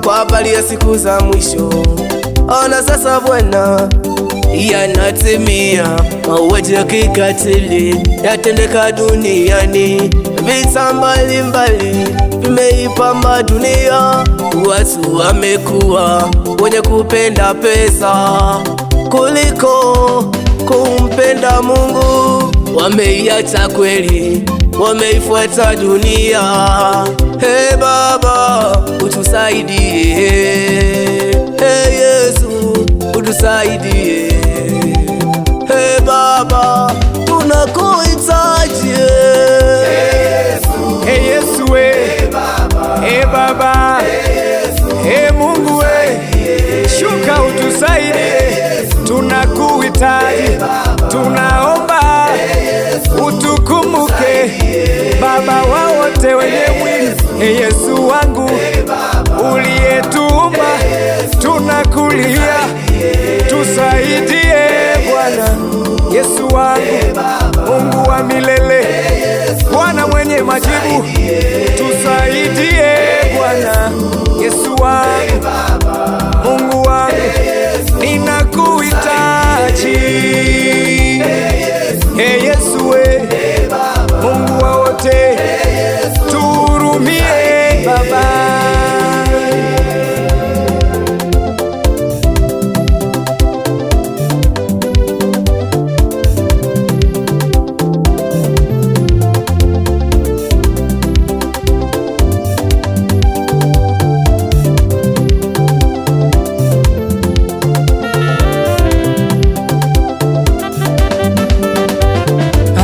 Kwa habari ya siku za mwisho. Ona sasa Bwana, yanatimia, mauaji ya kikatili yatendeka duniani, vita mbalimbali vimeipamba dunia, watu wamekuwa wenye kupenda pesa kuliko kumpenda Mungu, wameiacha kweli, wameifuata dunia. Hey Baba, utusaidie. Hey Yesu, utusaidie. Hey Baba, tunakuhitaji. Hey Yesu we, hey Baba, hey Mungu we, shuka utusaidie, tunakuhitaji, tunaomba utukumbuke, Baba wa wote wenye mwili. Hey Yesu wangu uliyetuumba, tunakulia, tusaidie Bwana. Yesu wangu, Mungu wa milele, Bwana mwenye majibu, tusaidie Bwana. Yesu wangu, Mungu wangu, ninakuhitaji. Hey Yesu we, Mungu wa wote, tuhurumie Baba.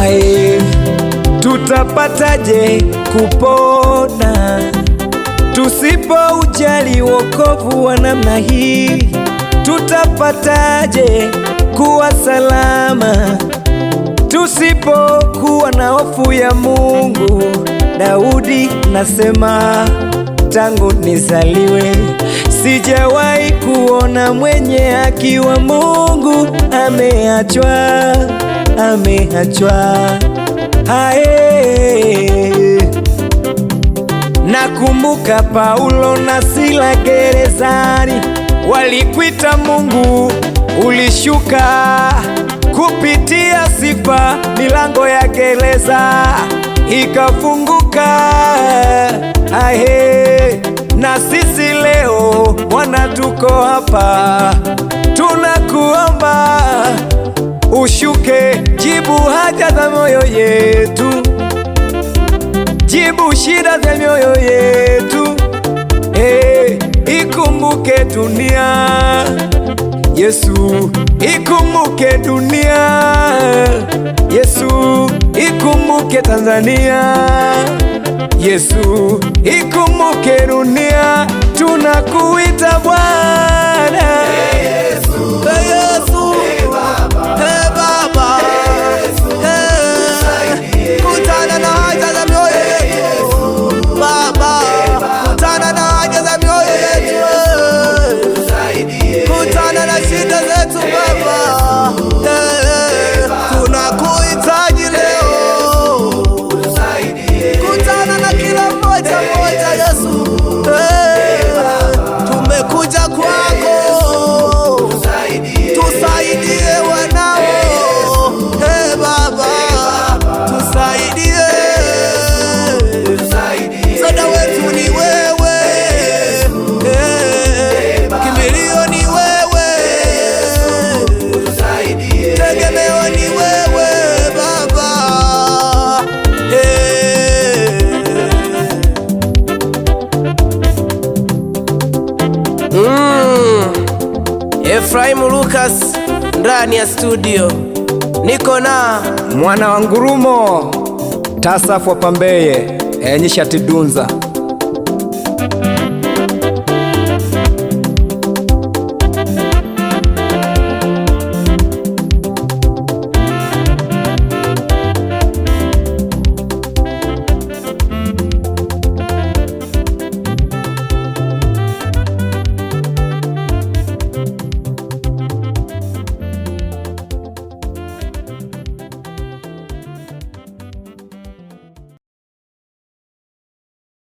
Ae, tutapataje kupona tusipoujali wokovu wa namna hii? Tutapataje kuwa salama tusipokuwa na hofu ya Mungu? Daudi nasema, tangu nizaliwe sijawahi kuona mwenye haki wa Mungu ameachwa, ameachwa. Ae, nakumbuka Paulo na Sila gerezani, walikwita Mungu, ulishuka kupitia sifa, milango ya gereza ikafunguka. Ahe, na sisi leo Bwana tuko hapa, tunakuomba ushuke, jibu haja za moyo yetu, jibu shida za mioyo yetu. Hey, ikumbuke dunia Yesu, ikumbuke dunia Yesu, ikumbuke Tanzania Yesu, ikumbuke dunia, tunakuita Bwana. Hey Yesu, hey Baba, hey, kutana na haja za mioyo yetu Baba, kutana na haja za mioyo yetu, kutana na shida zetu Baba, hey, tunakuhitaji leo, kutana na kila mmoja mmoja Yesu, hey, tumekuja kwako, tusaidie wanao, hey Baba, tusaidie, msaada wetu ni wewe, hey, kimbilio ni wewe, tegemeo ni wewe Baba, hey. Efraimu Lucas ndani ya studio, niko na Mwana wa ngurumo tasafu wa pambeye enyisha tidunza.